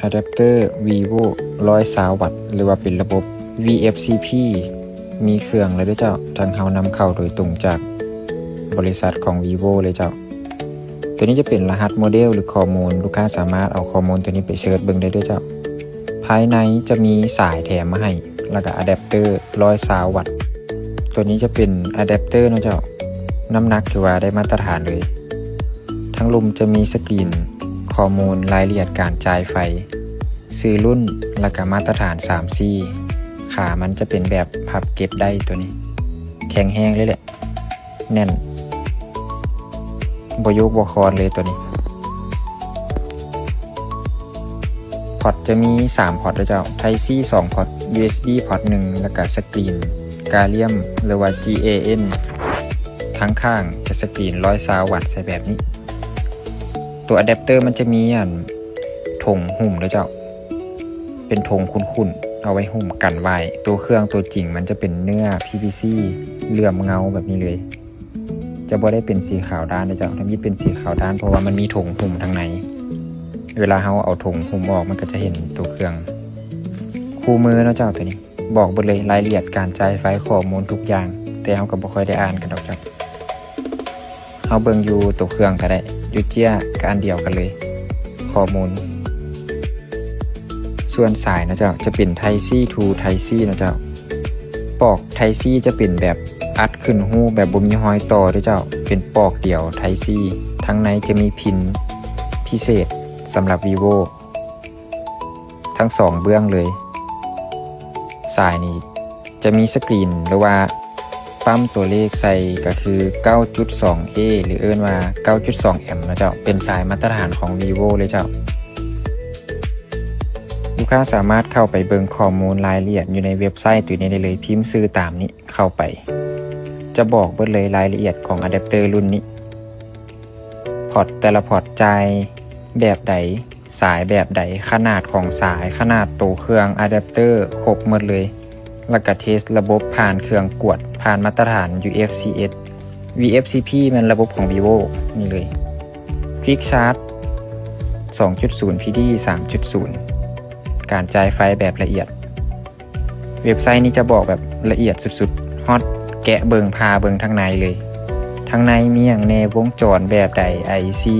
ອາດັບເຕີ Vivo ຮ້ອຍຊາວວັດ ຫຼືວ່າເປັນລະບົບ VFCP ມີເຄື່ອງແລ້ວເດີເຈົ້າ, ທາງເຮົານຳເຂົ້າໂດຍຕົງຈາກບໍລິສັດຂອງ Vivo ເລີຍເຈົ້າ. ໂຕນີ້ຈະເປັນລະຫັດໂມເດວ ຫຼື ຂໍ້ມູນ, ລູກຄ້າສາມາດເອົາຂໍ້ມູນໂຕນີ້ໄປເສີດເບິ່ງໄດ້ເດີເຈົ້າ. ພາຍໃນຈະມີສາຍແຖມມາໃຫ້ ແລ້ວກະອາດັບເຕີຮ້ອຍຊາວວັດ. ໂຕນີ້ຈະເປັນອາດັບເຕີເນາະເຈົ້າ, ນ້ຳໜັກຖືວ່າໄດ້ມາດຕະຖານເລີຍ. ທາງລຸ່ມຈະມີສະກຣີນຂໍ້ມູນລາຍລະອຽດການຈ່າຍໄຟ, ຊື່ລຸ້ນ ແລ້ວກະມາດຕະຖານສາມສີ່. ຂາມັນຈະເປັນແບບພັບເກັບໄດ້, ໂຕນີ້ແຂງແຮງເລີຍແຫຼະ, ແໜ້ນ, ບໍ່ໂຍກບໍ່ຄອນເລີຍໂຕນີ້. ພອດຈະມີສາມພອດເດີເຈົ້າ, Type C ສອງພອດ, USB ພອດໜຶ່ງ ແລ້ວກະສະກຣີນກາລຽມ ຫຼືວ່າ GAN. ທາງຂ້າງຈະສະກຣີນຮ້ອຍຊາວວັດໃສ່ແບບນີ້. ຕົວອາດັບເຕີມັນຈະມີອັນຖົງຫຸ້ມເດີເຈົ້າ, ເປັນຖົງຂຸ້ນໆ ເອົາໄວ້ຫຸ້ມກັນໄວ້. ຕົວເຄື່ອງຕົວຈິງມັນຈະເປັນເນື້ອ PVC ເຫຼື້ອມເງົາແບບນີ້ເລີຍ. ຈະບໍ່ໄດ້ເປັນສີຂາວດ້ານເດີເຈົ້າ, ທຳອິດເປັນສີຂາວດ້ານ ເພາະວ່າມັນມີຖົງຫຸ້ມທາງໃນ. ເວລາເຮົາເອົາຖົງຫຸ້ມອອກ ມັນກໍຈະເຫັນຕົວເຄື່ອງຄູ່ມືເນາະເຈົ້າ. ໂຕນີ້ບອກເບິດເລີຍ, ລາຍລະອຽດການຈ່າຍໄຟ, ຂໍ້ມູນທຸກຢ່າງ, ແຕ່ເຮົາກໍບໍ່ຄ່ອຍໄດ້ອ່ານກັນດອກເຈົ້າ. ເຮົາເບິ່ງຢູ່ຕົວເຄື່ອງກໍໄດ້, ຢູ່ເຈ້ຍກໍອັນດຽວກັນເລີຍ, ຂໍ້ມູນ. ສ່ວນສາຍເນາະເຈົ້າ, ຈະເປັນ Type C to Type C ເນາະເຈົ້າ. ປອກ Type C ຈະເປັນແບບອັດຂຶ້ນຮູບແບບບໍ່ມີຮອຍຕໍ່ເດີເຈົ້າ, ເປັນປອກດຽວ Type C. ທາງໃນຈະມີພິນພິເສດສຳລັບ Vivo ທັງສອງເບື້ອງເລີຍ. ສາຍນີ້ຈະມີສະກຣີນ ຫຼືວ່າປ້ຳຕົວເລກໃສ່ ກໍຄື ເກົ້າຈຸດສອງ A ຫຼືເອີ້ນວ່າ ເກົ້າຈຸດສອງ amp ເນາະເຈົ້າ, ເປັນສາຍມາດຕະຖານຂອງ Vivo ເລີຍເຈົ້າ. ລູກຄ້າສາມາດເຂົ້າໄປເບິ່ງຂໍ້ມູນລາຍລະອຽດຢູ່ໃນເວັບໄຊໂຕນີ້ໄດ້ເລີຍ, ພິມຊື່ຕາມນີ້ເຂົ້າໄປ, ຈະບອກເບິດເລີຍລາຍລະອຽດຂອງອາດັບເຕີລຸ້ນນີ້. ພອດແຕ່ລະພອດຈ່າຍແບບໃດ, ສາຍແບບໃດ, ຂະໜາດຂອງສາຍ, ຂະໜາດໂຕເຄື່ອງ, ອາດັບເຕີ, ຄົບໝົດເລີຍ. ແລ້ວກະເທສລະບົບຜ່ານເຄື່ອງກວດ, ຜ່ານມາດຕະຖານ UFCS, VFCP ແມ່ນລະບົບຂອງ Vivo ນີ້ເລີຍ. Quick Charge ສອງຈຸດສູນ PD ສາມຈຸດສູນ, ການຈ່າຍໄຟແບບລະອຽດ. ເວັບໄຊນີ້ຈະບອກແບບລະອຽດສຸດໆ, ຮອດແກະເບິ່ງ, ຜ່າເບິ່ງທາງໃນເລີຍ. ທາງໃນມີຫຍັງແດ່, ວົງຈອນແບບໃດ, ໄອຊີ,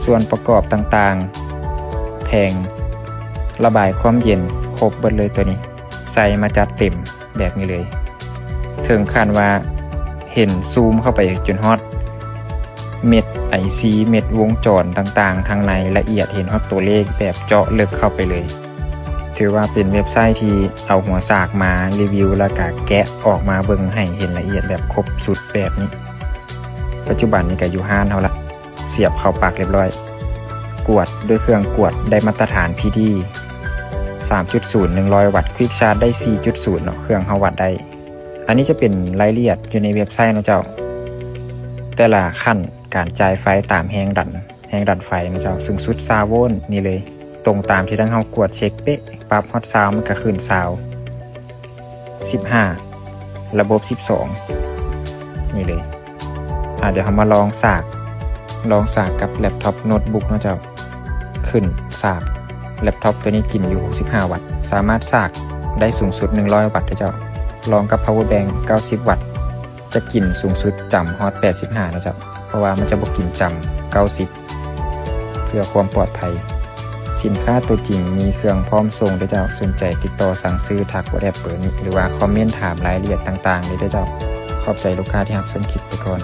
ສ່ວນປະກອບຕ່າງໆ, ແຜງລະບາຍຄວາມເຢັນ, ຄົບເບິດເລີຍໂຕນີ້. ໃສ່ມາຈັດເຕັມແບບນີ້ເລີຍ, ເຖິງຂັ້ນວ່າເຫັນຊູມເຂົ້າໄປຈົນຮອດເມັດໄອຊີ, ເມັດວົງຈອນຕ່າງໆ ທາງໃນລະອຽດ, ເຫັນຮອດຕົວເລກແບບເຈາະເລິກເຂົ້າໄປເລີຍ. ຖືວ່າເປັນເວັບໄຊທີ່ເອົາຫົວສາກມາຣີວິວ ແລ້ວກະແກະອອກມາເບິ່ງໃຫ້ເຫັນລະອຽດແບບຄົບຊຸດແບບນີ້. ປັດຈຸບັນນີ້ກະຢູ່ຮ້ານເຮົາລະ, ສຽບເຂົ້າປລັກລຽບຮ້ອຍ, ກວດດ້ວຍເຄື່ອງກວດໄດ້ມາດຕະຖານ ພີດີ ສາມຈຸດສູນ ໜຶ່ງຮ້ອຍວັດ, ຄວິກຊາດໄດ້ ສີ່ຈຸດສູນ ເນາະ, ເຄື່ອງເຮົາວັດໄດ້. ອັນນີ້ຈະເປັນລາຍລະອຽດຢູ່ໃນເວັບໄຊເນາະເຈົ້າ, ແຕ່ລະຂັ້ນການຈ່າຍໄຟຕາມແຮງດັນ, ແຮງດັນໄຟເນາະເຈົ້າ, ສູງສຸດຊາວໂວນນີ້ເລີຍ, ຕົງຕາມທີ່ທາງເຮົາກວດເຊັກເປະ, ປັບຮອດຊາວມັນກະຂຶ້ນຊາວ, ສິບຫ້າ ລະບົບສິບສອງ ນີ້ເລີຍ. ອາ ດຽວເຮົາມາລອງສາກ, ລອງສາກກັບແລັບທັອບໂນ້ດບຸກເນາະເຈົ້າ. ຂຶ້ນສາກ, ແລັບທັອບໂຕນີ້ກິນຢູ່ຫົກສິບຫ້າວັດ, ສາມາດສາກໄດ້ສູງສຸດໜຶ່ງຮ້ອຍວັດເດີເຈົ້າ. ລອງກັບພາວເວີແບັງເກົ້າສິບວັດ, ຈະກິນສູງສຸດຈຳຮອດແປດສິບຫ້າເນາະເຈົ້າ, ເພາະວ່າມັນຈະບໍ່ກິນຈຳເກົ້າສິບ ເພື່ອຄວາມປອດໄພ. ສິນຄ້າຕົວຈິງມີເຄື່ອງພ້ອມສົ່ງເດີເຈົ້າ, ສົນໃຈຕິດຕໍ່ສັ່ງຊື້ທັກ WhatsApp ເບີນີ້ ຫຼືວ່າຄອມເມັນຖາມລາຍລະອຽດຕ່າງໆ ໄດ້ເດີເຈົ້າ. ຂອບໃຈລູກຄ້າທີ່ຮັບຊົມຄລິບໄປກ່ອນ.